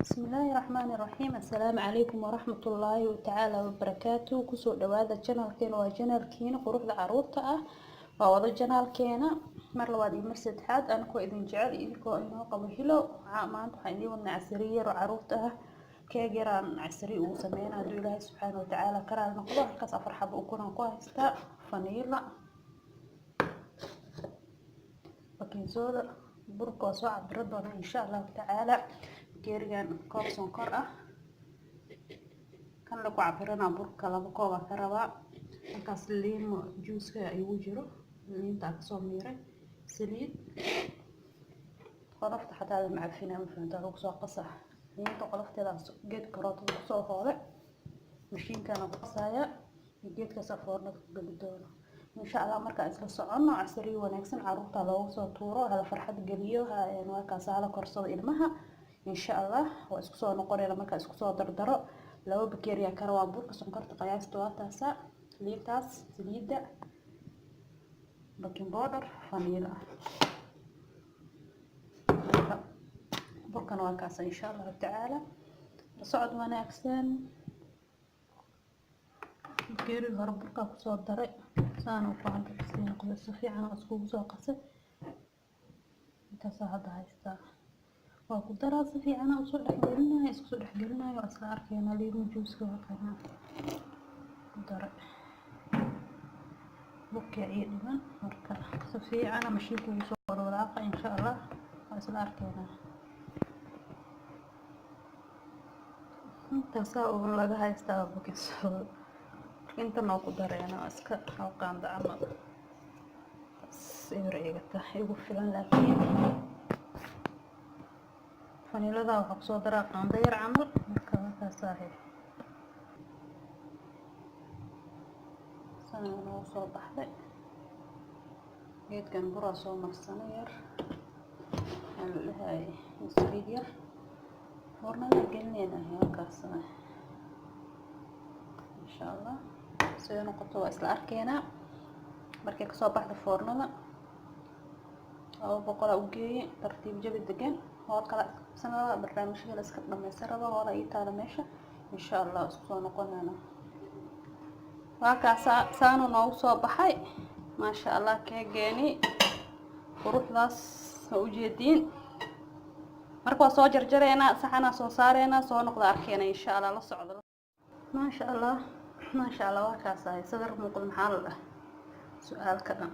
Bismillaahi Raxmaani Raxiim. Assalaamu calaykum waraxmatullaahi tacaala wabarakaatu. Kusoo dhawaada channelkeena, waa channelkiina quruxda caruurta ah, waa wada channelkeena. Mar labaad iyo mar saddexaad, anakoo idin jecel, idinkoo inoo qabo hilo. Maanta waxaan idiin wadnaa casariye yar oo caruurta ah, keeg yaraan casari ugu sameyna, hadduu Ilaahay subxaana watacaala karaal noqdo. Halkaas afar xabo ukunaan ku haystaa, vanilla, baking soda, burka waa soo cabiro doonaa insha Allahu tacaala. Bakeerigan koob sonkor ah kan lagu cabirana burka 2 koob aan ka rabaa. Halkaas liimo juuska igu jiro, liinta aan kasoo miiray, saliid qolofta xataa lama cafina, ma fahamta, lagu soo qasa liinta qolofteeda, geed karootada kusoo hoode, mashiinkana ku qasaya iyo geedkaas foornada ku geli doono insha Allah. Markaa isla soconno, casariyo wanaagsan caruurta loogu soo tuuro, hala farxad geliyo, waakaas hala korsado ilmaha insha Allah. Waa isku soo noqonayna markaa isku soo dardaro. 2 bakeeriya kale waa burka, sonkorta qiyaasta waa taasa, liintaas, saliidda, baking powder, vanilla. Burkana waa kaasa insha Allahu tacaala. La socod wanaagsan. Bakeeriga hore burkaa kusoo daray, saan uu gacanta kasii noqday, si fiican oo iskugu soo qasay. Intaasaa hadda haystaa, waa ku daraa, si fiican aan usoo dhexgelinaya, isku soo dhexgelinayo, waa isla arkeyna. Liimo juuska waa kana ku daray, burkii iyo dhiman. Marka si fiican mashiinka ugu soo walaaqa insha Allah, waa isla arkeynaa. Intaasaa uun laga haystaa baking soda, marka intan oo ku dareena waa iska hal qaando camal, eber iga tahay, igu filan. Laakiin vanillada waxaa kusoo daraa qaando yar camal. Marka markaas ahe saan inoo soo baxday. Geedkan buraa soo marsanay yar, maxaa la dhahay, saliid yar, foornada gelinayna halkaas insha Allah. Siday noqoto waa isla arkeynaa markay kasoo baxda foornada. 200 aa u geeyey, tartiib, jabi degan, howl kala iska rabaa, barnaamijyada la iska dhameysan rabaa, hoola ii taala meesha insha Allah. Isku soo noqonayna. Waa kaasaa, saanu noogu soo baxay, maasha Allah. Keegeeni quruxdaas waa ujeediin. Marka waa soo jarjareynaa, saxanaa soo saareynaa, soo noqda arkeena insha Allah. La socdo. Maasha Allah, maasha Allah. Waa kaas ahay, sadar muuqda, maxaa la dhah su-aal ka dhan.